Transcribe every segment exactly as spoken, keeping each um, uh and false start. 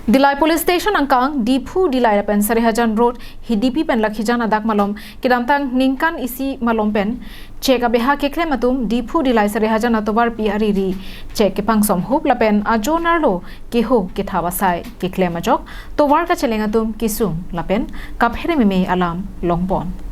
Dillai Police Station angkang Diphu Dillai lapen Sarihajan Road, Hidipi pen Lakhijan adak malom kedamtang ningkan isi malom pen chek abeha keklem atum Diphu Dillai Sarihajan atovarpi ariri chek kepangsom hup lapen ajo nerlo keho kethap asai keklem ajok tovar kacheleng atum kesung lapen kaphere meme alam longpon.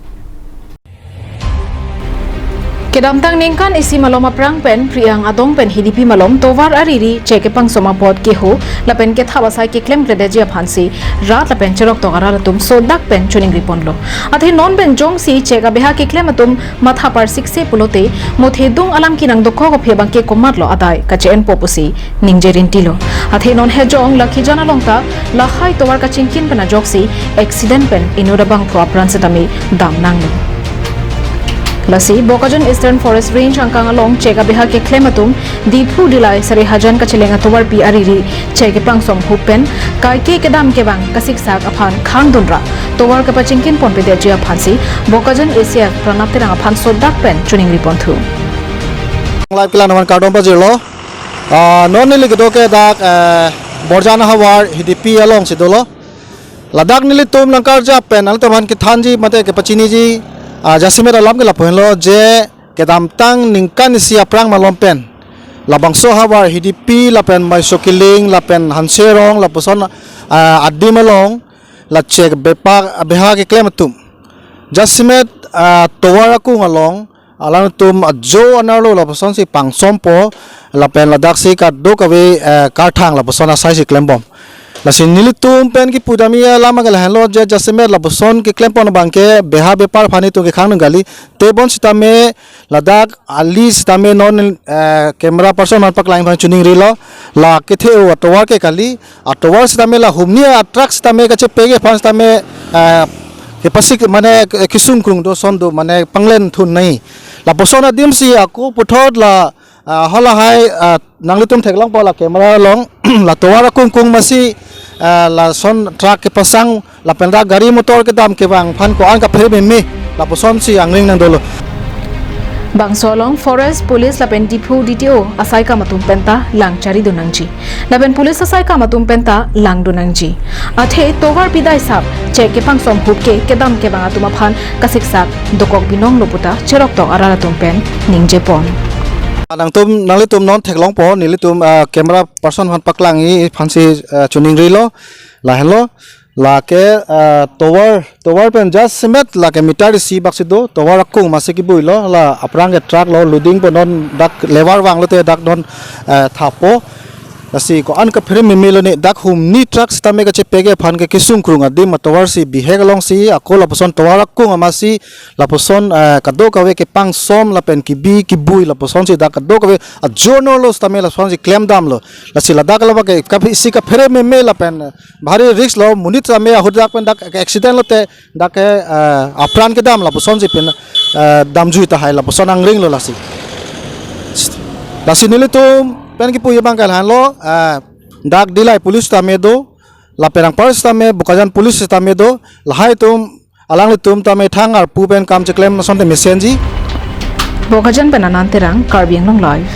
Kedamtang ningkan isi malom aphrang pen Priang adong pen Hidipi malom tovar ariri chek kepangsom apot keho lapen kethap asai keklemkledetji aphansi rat lapen cheroktok arat atum sodak pen choningri ponlo. Athe non pen jongsi chek abeha keklem atum matha parsikse pulote mothe dung alam kenang dokok aphi abangke komatlo adai kache-enpo pusi ningje rintilo. Athe non hejong Lakhijan along ta lahai tovar kachingkin pen ajoksi accident pen inut abangphu apran setame damnanglo. Lasi Bokajan Eastern Forest Range angkang along chek abeha keklem atum Diphu Dillai Sarihajan kacheleng atovarpi ariri chek kepangsom hup pen kaike kedam kevang kasiksak aphan khangdunra tovar kapachingkin ponpedetji aphansi Bokajan A C F Pranab Terang aphan sodak pen choningri ponthu. Live kelang naman kardom pajirlo. Ah, non neli kedo ke dak, eh, Borjan havar Hidipi alongsi dolo. Ladak nelitum nangkarjap pen nanglitum aphan kethanji mate kepachiniji, ah, jasemet alam ke lapu henlo je kedamtang ningkan isi aphrang malom pen labangso havar Hidipi lapen Maiso Kiling lapen Hanserong lapuson, ah, adim along la chek bepa beha keklem atum jasemet, ah, tovar akung along alangtum ajo anerlo lapusonsi pangsompo lapen ladaksi kadokave, eh, karthang lapuson asaisi klembom. Lasi nelitum pen kipu damji alam ke lahenlo je jasemet lapuson keklempon abangke beha bepar aphan itum kekhangdun kali. Tebon sitame ladak ali sitame non, eh, camera person aphan paklang aphan choningrilo. La kethe-o atovar ke kali, atovar sitame la humni atruck sitame kachepege aphan sitame, eh, kepasik mane kesung krung do ason do mane panglen thun nai. Lapuson adimsi ako puthot la, ah, halahai, ah, nanglitum theklongpo la camera along la tovar akung kung masi, ah, lason truck kepasang lapen dak gari motor kedam kevang aphan ko-an kaphere meme lapusonsi angring nangdolo. Bangso along Forest Police lapen Diphu D T O asaikam atum penta lang charidun nangji. Lapen police asaikam atum penta langdun nangji. Athe tovar pidai sap chek kepangsom hup ke kedam kevang atum aphan kasiksak dokok binonglo puta cheroktok arat atum pen ningjepon. Nangtum nanglitum non theklongpo nelitum, ah, camera person aphan paklangji aphansi, ah, choningrilo lahenlo. Lake, ah, tovar, tovar pen jasemet lake meter isi baksi do, tovar akung masi kibuilo, la aphrang ke truck lo loading po non dak lever vanglote dak non, eh, thapo. Lasi ko-an kaphere meme lo ne dak humni truck sitame kachepege aphan ke kesung krung adim atovarsi bihek alongsi ako lapuson tovar akung amasi lapuson, eh, kadokave kepangsom lapen kebi kebui lapusonsi dak kadokave ajo nerlo sitame lapusonsi klemdamlo. Lasi ladak laba ke kap-, isi kaphere meme lapen, eh, bhari risk lo, monit sitame ahut dak pen dak accident lote dak ke, eh, apran kedam lapusonsi pen, eh, damjui tahai lapuson angringlo lasi. Lasi nelitum pen kipuji abang ke lahenlo, eh, dak Dillai police sitame do, lapen anpar sitame Bokajan police sitame do, lahai atum alanglitum tame thang arpu pen kam cheklem asonte mesenji. Bokajan pen Anand Terang, Karbi Anglong Live.